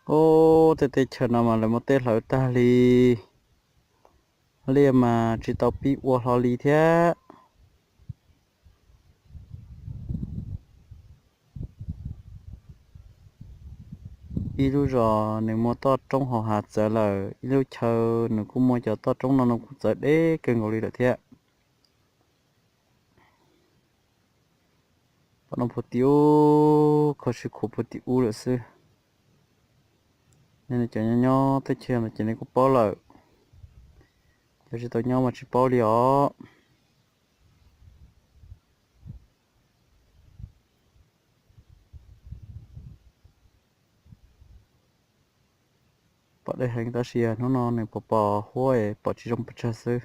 Ub, tej teb chaws no mas lawv muab teb hlawv tag li, liaj mas tsis tau pib ua hlo li thiab. Ib lub zos nws muaj toj roob hauv hav txawv lawm, ib lub chaw nws kuj muaj cov toj roob no no kuj txawv deb kawg nkaus li lawm thiab. Pom no puag tim ub, kho siab khuav puag tim ub lawm xwb. Nej cov nyob nyob teb chaws no ces nej kuj paub lawm, cov tsis tau nyob mas tsis paub li os. Pom deb heev tab sis hnub no nws pom pom huab es pom tsis zoo pes tsawg xwb.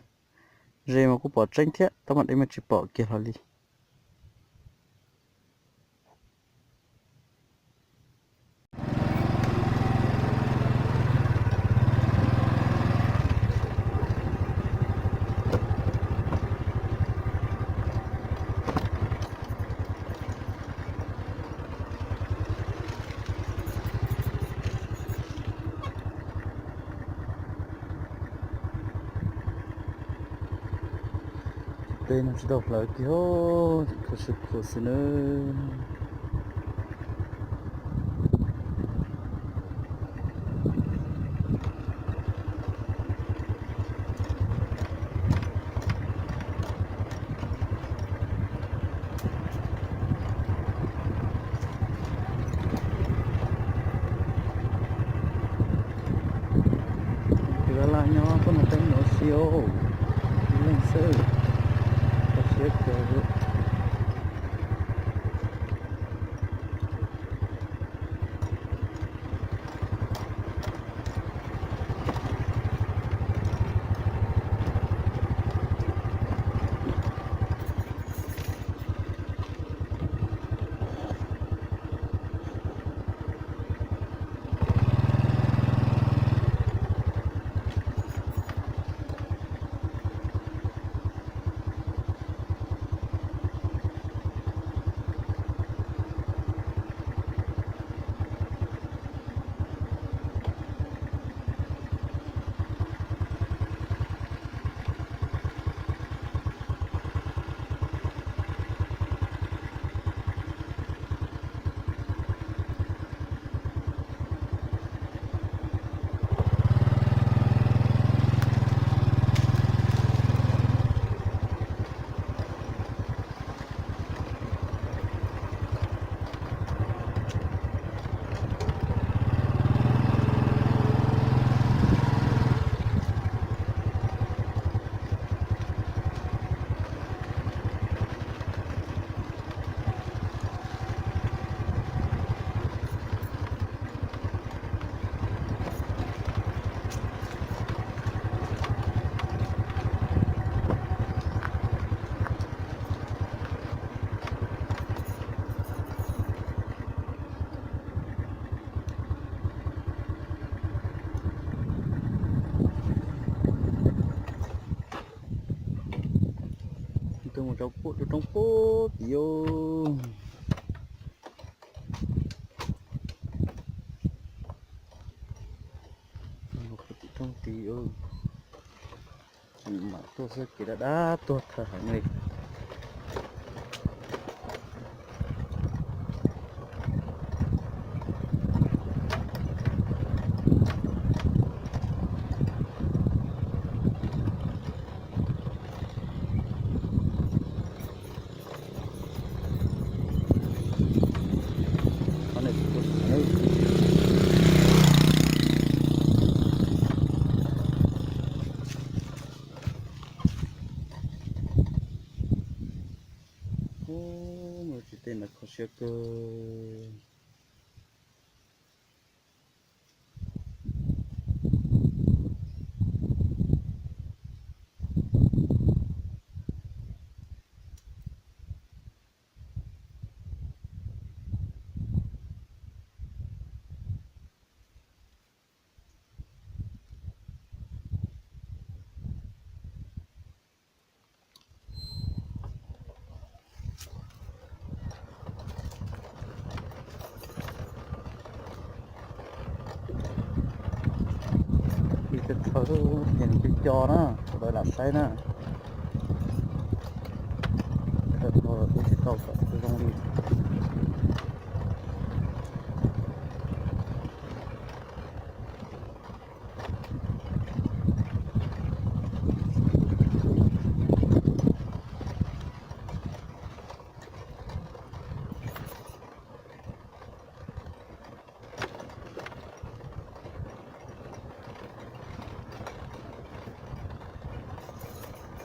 Ze mas kuj pom tseeb thiab tab mas deb mas tsis pom kiag hlo li. Tej no tsis tau hlawv kiag, kho siab khuav xwb nawb. Tus laj laj nyob koj mus teeb no xwb, ib leeg xwb, kho siab kawg. Tuaj mus rau pem roob pem tid os. Tim roob tid, mam tuaj xwb kev dab dab tuag tag heev li. Ub, tsis tej no kho siab kawg. Rhawv rhawv, nws co co na, sawv daws lam saib na. Rhawv rhawv kuj tsis tau kom zoo li.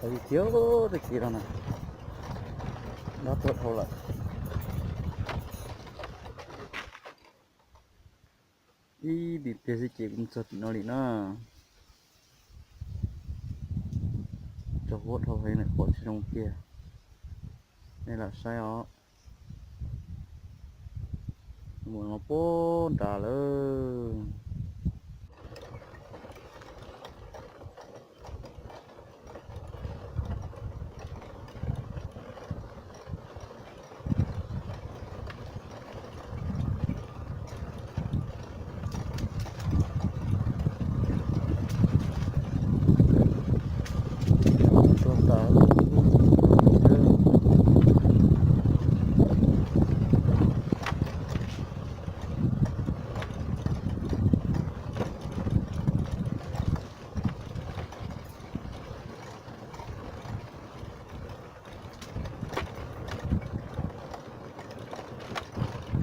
Txhawv tiag tiag, tag kis no na, dab tuag dhau lawm. Ib pim pliag xwb ces kuv mus txog tim no li na. Tsaus huab dhau heev lawm, qhov tsis zoo tiag. Nej lam saib os. Mus no puag nrad lawm.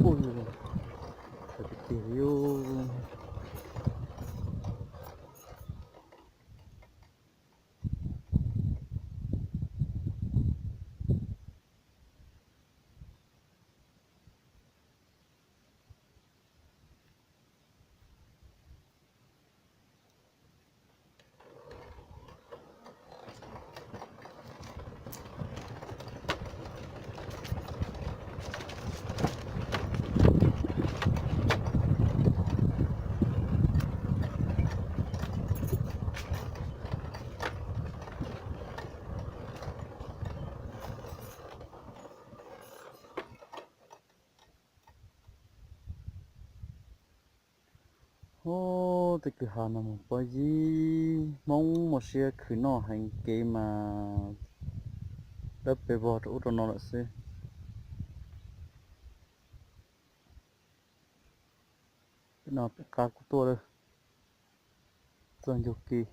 Ua, tiag tiag li. Ub, tej kwj ha no mas pob zeb, Hmoob muaj siab khwv noj heev, kev mas dawb pes vog rau ub rau no lawm xwb. Pem no pem qab kuj tuaj lawm, txog ncug kev.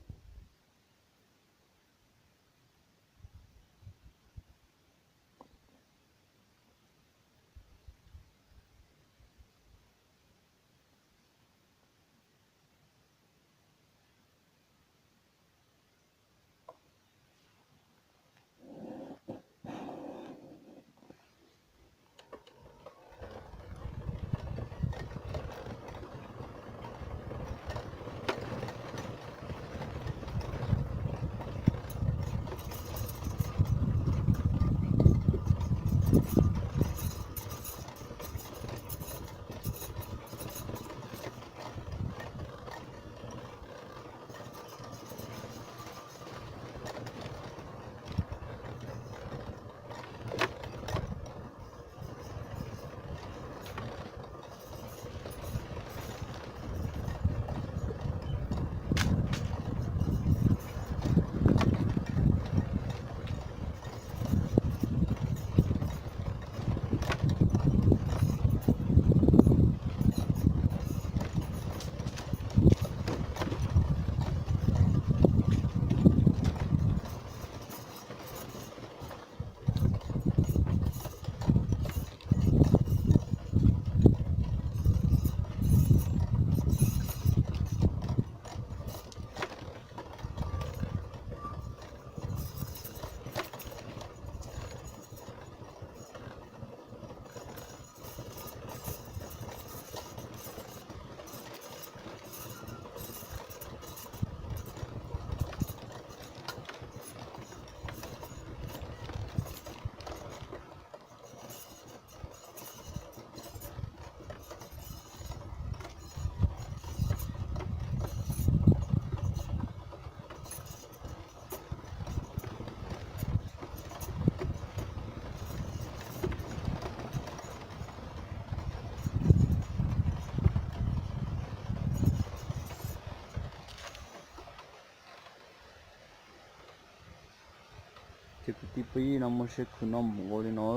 Ces kwv tij phooj ywg no muaj siab khwv noj npaum nkaus li no.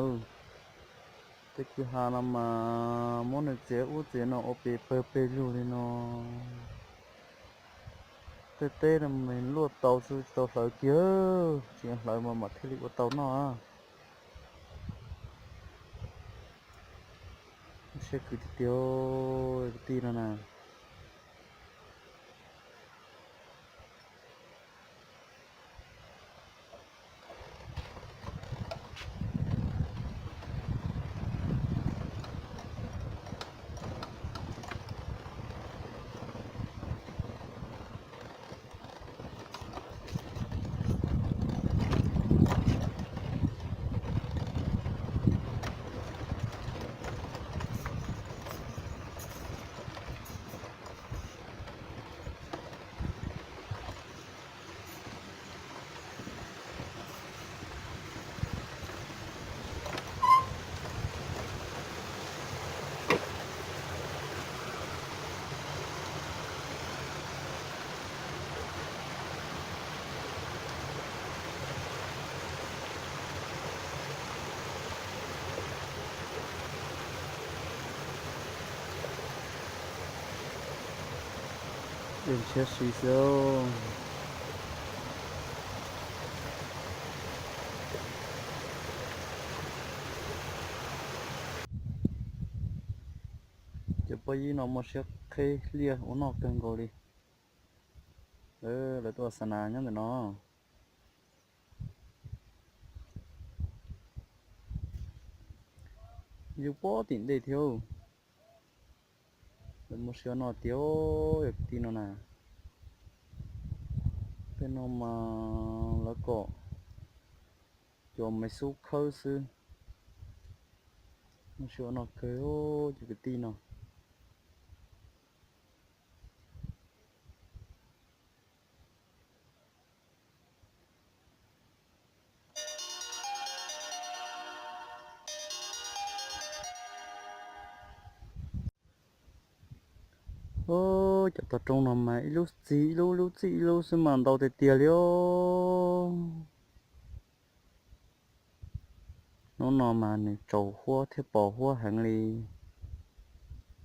Tej kwj ha no mas muab nws txiav ub txiav no ua pes pawg pes lug li no. Tej teb no mas luaj tau xwb tsis tau hlawv kiag, tsis hlawv mas mam thiaj li ua tau noj. Siab khwv tiag tiag kwv tij no na. Ntshiab si xwb. Cov phooj ywg no muaj siab qheb liaj ua noj kawg nkaus li. Lawv tuaj xa nas nyob ntawm no. Yus pob tim ntej thiab. Lawv muaj siab noj tiag yog kwv tij no na. Tej no mas lawv kom cov maiv xub khawb xwb. Muaj siab noj kawg cov kwv tij no. Cov toj roob no mas ib lub txig ib lub, ib lub txig ib lub xwb mas ntau tiag tiag li os. Hnub no mas nws tsaus huab thiab pos huab heev li.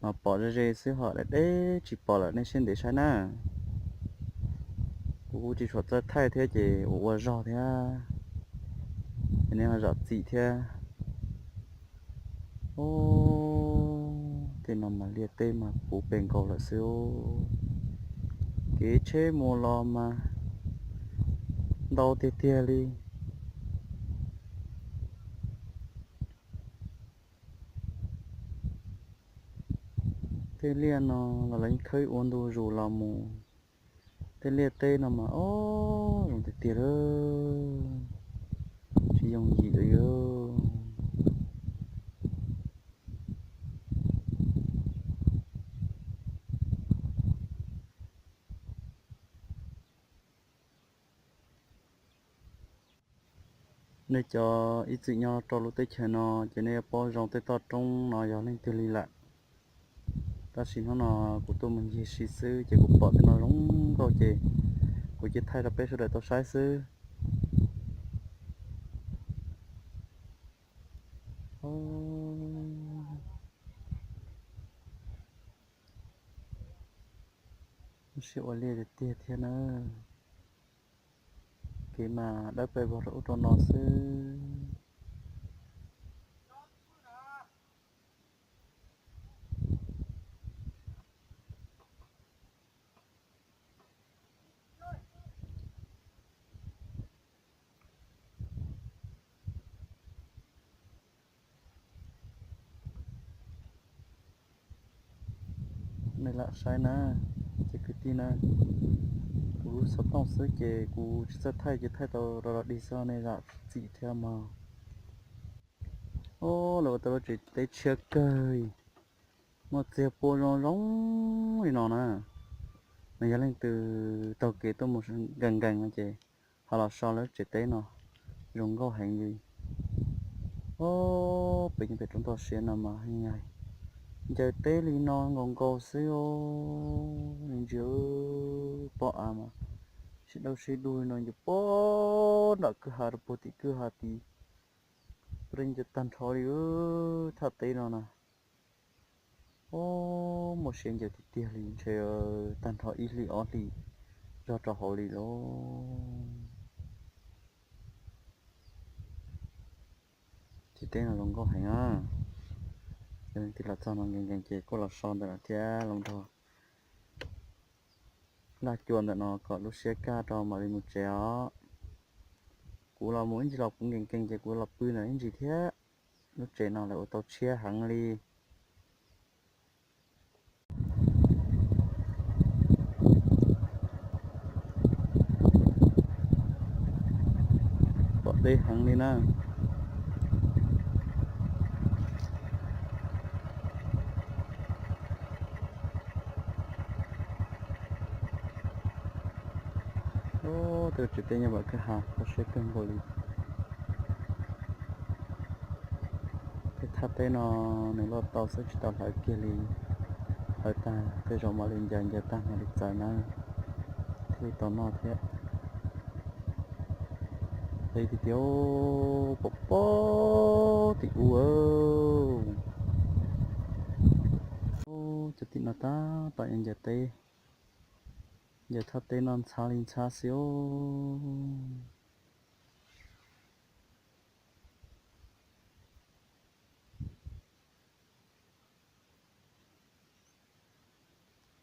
Mas pom ze ze xwb ho deb deb tsis pom lawm, nej siab ntev saib na. Kuv kuj tsis tshua txawj thaij thiab ces ua ua zog thiab, ces nej ho zam txim thiab. Tej no mas liaj teb mas puv pes nkaus lawm xwb. Kev tsheb mus los mas ntau tiag tiag li. Tej liaj no los lawv yeej khawb ua ntu zus los mus. Tej liaj teb no mas ob zoo tiag tiag lawm, tsis yooj yim li. Nej cov ib txwm nyob rau lub teb chaws no ces nej yuav paub zoo tej toj roob no yog leej twg li lawm. Tab sis hnub no kuv tuaj mus ncig si xwb ces kuv pom tej no zoo nkauj ces kuv cia thaij rau peb sawv daws tau saib xwb. Siab ua liaj tiag tiag thiab na. Kev mas dawb paug vog rau ub rau no xwb. Nej lam saib na, ces kwv tij na, kuv lub xov tooj xwb ces kuv tsis txawj thaij ces thaij tau rau los dig xwb, nej zam txim thiab mog. Os, lawv ua tau lub tsev teb tshiab kawg, muaj txiag pua zoo zoo li no na. Nws yog leej twg taug kev tuaj mus nkees nkees no ces ho los so lub tsev teb no, zoo nkauj heev li. Os, pem nyob pem roob toj siab no mas ncaws teb li no nkaus nkaus xwb os, ntsia pob av mas Dau sib dua li no ces puag nram kwj ha rau puag tim kwj ha tid, puag ncaws tag nrho li thaj teb no na. Ub, muaj siab ncaws tiag tiag li, ntshe tag nrho ib hlis ob hlis zog rau hauv li lauj. Tsis teb no zoo nkauj heev na. Yog leej twg los txog no nkees nkees ces kuj los so ntawm no thiab los nrog laj cua ntawm no kom lub siab kaj rau mam li mus tsev os. Kuv los mus ib ntsis los kuv nkees nkees ces kuv los pw ntawm ib ntsis thiab. Lub tsev no lawv ua tau tshiab heev li. Pom deb heev li na. Ub, tej tsev teb nyob pem kwj ha kho siab kawg nkaus li. Tej thaj teb no nws loj tau xwb tsis tau hlawv kiag li. Hlawv tag tej zaum mam li ncaws, ncaws tag mam li txaws na, thiaj li tau noj thiab. Deb tiag tiag, pom pob tim ub. Cov tim no tab tom ncaws teb, ncaws thaj teb no ntxhab li ntxhab xwb os.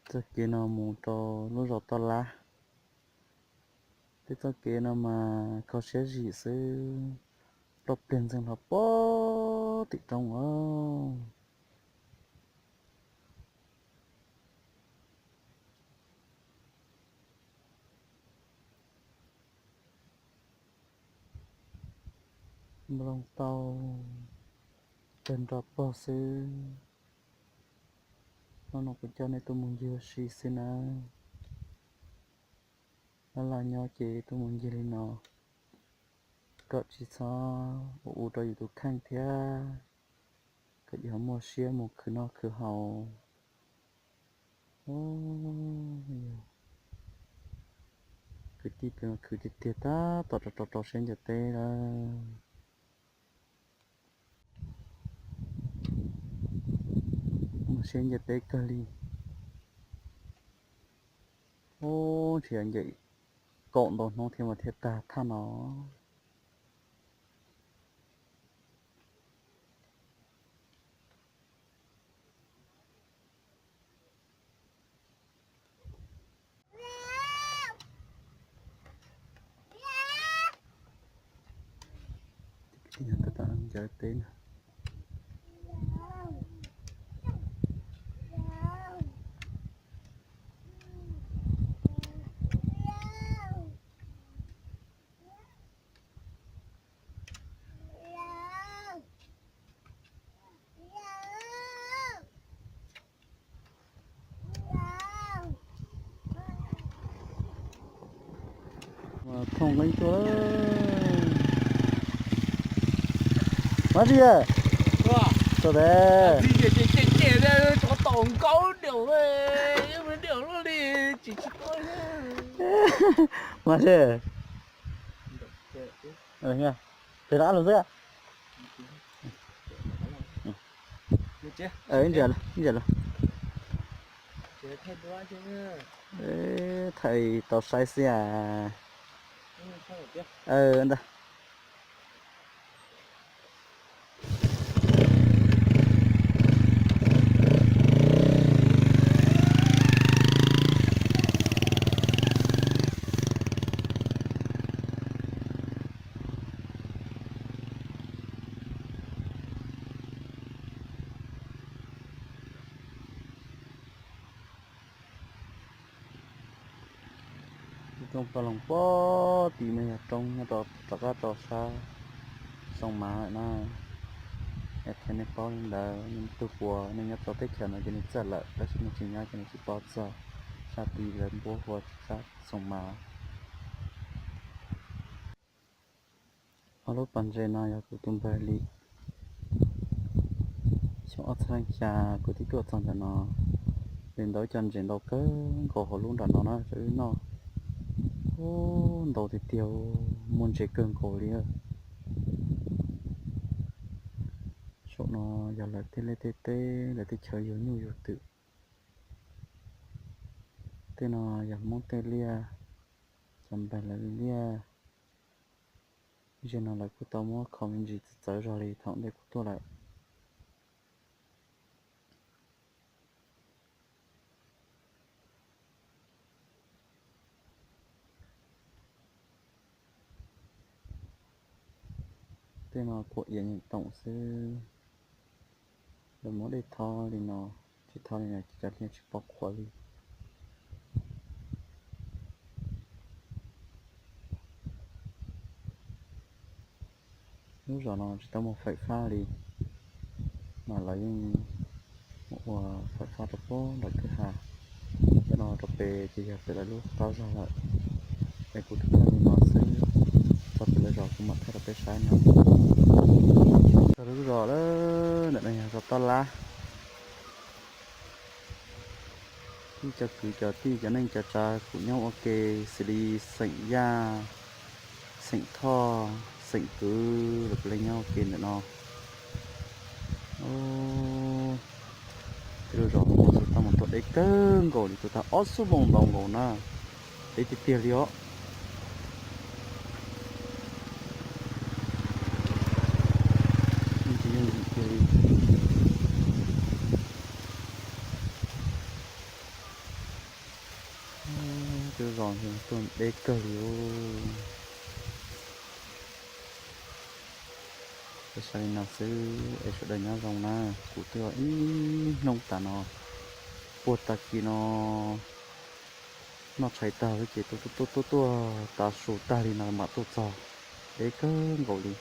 Txoj kev no mus rau lub zos Toj Lab. Tej txoj kev no mas kho siab zim xwb, rau pliag ntxeeg los pom tim roob os. Nplooj tau tawg nrov pog xwb. Hnub no kuv coj nej tuaj mus ncig ua si xwb nawb. Laj laj nyob ces tuaj mus ncig li no kom tsis txhob ua u rau yus tus kheej thiab, kom yus ho muaj siab mus khwv noj khwv haus. Kwv tij pem khwv tiag tiag tab tom rau rau rau siab ncaws teb lawm. Muaj siab ncaws teb kawg li. Ub, ntshe ncaws kaum ntau hnub thiab mas thiaj tag thaj no. Ncaws teb na. Thooj leej tuaj. Mab tsis, tuaj tes. Mab tsis, pem no ab lus xwb. Ib ntsia lawm. Thaij tau saib xwb as. Ntag. Roob paj loog pob tim no yog roob nyob rov qab rau sab Xoo Mav lawm na. Es qhia nej paub li ntawd, nej tug puas nej nyob rau teb chaws no ces nej txawj lawm, tab sis nej tsis nyob ces nej tsis paub txog sab tid lawv npuab hu ua sab Xoo Mav. Ob lub pas ntses no yog kuv tus npawg li. Xyoo ob txhiab leej xya kuv twb tuaj txog ntawm no, li ntawd cov ntses ntau kawg nkaus hauv lub nram no na, tseem wb noj. Ub, ntau tiag tiag, muaj ntses kawg nkaus li. Saum no yog lawv tej liaj tej teb, lawv tej chaw yug nyuj yug twm. Tej no yog Hmoob tej liaj, cov npawg lawv li liaj. Zaum no lawv kuj tau muab kho me ntsis txawv txawv zog li thaum ntej kuv tuaj lawm. Tej no kuam iav nyeem toom xwb. Lawv muab dej tho li no, tsis tho li no ces cov liaj tsis pom qhuav li. Lub zos no tsis tau muaj faim fab li, mas lawv yeej ua faim fab rau puag nram kwj ha. Cov no rau pem ces yog pem lawv lub qab zog lawm. Es kuv thaij li no xwb, txog pem lawv zos kuv mam thaij rau peb saib no. Txog lub zos lawm, ntawm no yog zos Toj Lab. Ib cov kwv cov tij cov neej cov tsav kuj nyob ua ke xws li xeem Yaj, xeem Thoj, xeem Kwv los puav leej nyob ua ke ntawm no. Tej lub zos no mus txog tau mus tuaj deb kawg nkaus li, tuaj tag ob xuab moos ntau nkaus na, deb tiag tiag li os. Tsis yooj yim kiag li. Tej zos tuaj deb kawg li. Peb saib li no xwb es sawv daws nyob zoo na. Kuv twb ua ib hnub tas no, puag tag kis no noj tshais tag lawm ces tuaj tuaj tuaj tuaj tav su tag li no mam tuaj txog, deb kawg nkaus li.